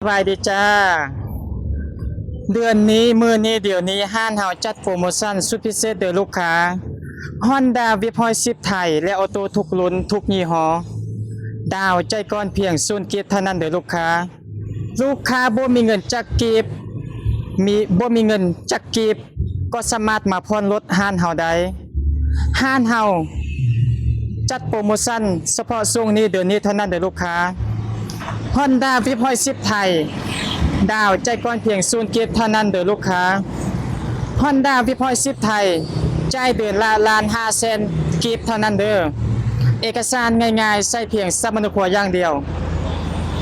ສະບາຍດີຈ້າ. ເດືອນນີ້ ມື້ນີ້ ດຽວນີ້ ຮ້ານເຮົາຈັດໂປຣໂມຊັນສຸດພິເສດເດີລູກຄ້າ. ຮອນດ້າ ວິບ ຮ້ອຍສິບ ໄທ ແລະ ອໍໂຕ້ທຸກລຸ້ນ ທຸກຍີ່ຫໍ້ ດາວຈ່າຍກ່ອນພຽງສູນກີບເທົ່ານັ້ນເດີລູກຄ້າ. ລູກຄ້າບໍ່ມີເງິນຈັກກີບ ມີ ບໍ່ມີເງິນຈັກກີບ ກໍສາມາດມາຜ່ອນລົດຮ້ານເຮົາໄດ້. ຮ້ານເຮົາຈັດໂປຣໂມຊັນສະເພາະຊ່ວງນີ້ ເດືອນນີ້ເທົ່ານັ້ນເດີລູກຄ້າ. ຮອນດ້າ ວິບ ຮ້ອຍສິບ ໄທ ດາວຈ່າຍກ່ອນພຽງສູນກີບເທົ່ານັ້ນເດີລູກຄ້າ. ຮອນດ້າ ວິບ ຮ້ອຍສິບ ໄທ ຈ່າຍເດືອນລະລ້ານຫ້າແສນກີບເທົ່ານັ້ນເດີ. ເອກະສານງ່າຍໆ ໃຊ້ພຽງສຳມະໂນຄົວຢ່າງດຽວ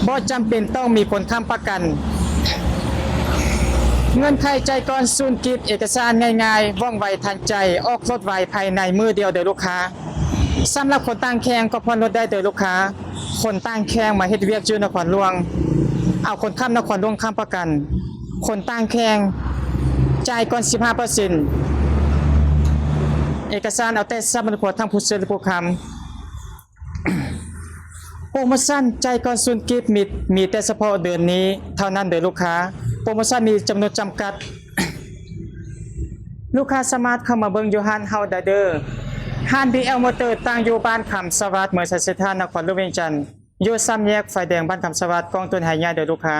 ບໍ່ຈຳເປັນຕ້ອງມີຄົນຄ້ຳປະກັນ. ເງື່ອນໄຂຈ່າຍກ່ອນສູນກີບ ເອກະສານງ່າຍໆ ວ່ອງໄວທັນໃຈ ອອກລົດໄວ ພາຍໃນມື້ດຽວເດີລູກຄ້າ. ສຳລັບຄົນຕ່າງແຂວງກໍຜ່ອນລົດໄດ້ເດີລູກຄ້າ. ຄົນຕ່າງແຂວງມາເຮັດວຽກຢູ່ນະຄອນຫຼວງ ເອົາຄົນຄ້ຳນະຄອນຫຼວງຄ້ຳປະກັນ. ຄົນຕ່າງແຂວງຈ່າຍກ່ອນສິບຫ້າເປີເຊັນ ເອກະສານເອົາແຕ່ສຳມະໂນຄົວ ທັງຜູ້ຊື້ ແລະ ຜູ້ຄ້ຳ. ໂປຣໂມຊັນຈ່າຍກ່ອນສູນກີບ ມີ ມີແຕ່ສະເພາະເດືອນນີ້ເທົ່ານັ້ນເດີລູກຄ້າ. ໂປຣໂມຊັນມີຈຳນວນຈຳກັດ. ລູກຄ້າສາມາດເຂົ້າມາເບິ່ງຢູ່ຮ້ານເຮົາໄດ້ເດີ. ຮ້ານ ບີແອລ ມໍເຕີ ຕັ້ງຢູ່ບ້ານຄຳສະຫວັດ ເມືອງໄຊເສດຖາ ນະຄອນຫຼວງວຽງຈັນ ຢູ່ສາມແຍກໄຟແດງບ້ານຄຳສະຫວັດ ກ້ອງຕົ້ນໄຮໃຫຍ່ເດີລູກຄ້າ.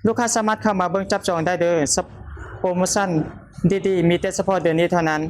ລູກຄ້າສາມາດເຂົ້າມາເບິ່ງຈັບຈອງໄດ້ເດີ. ສະ ໂປຣໂມຊັນດີໆ ມີແຕ່ສະເພາະເດືອນນີ້ເທົ່ານັ້ນ.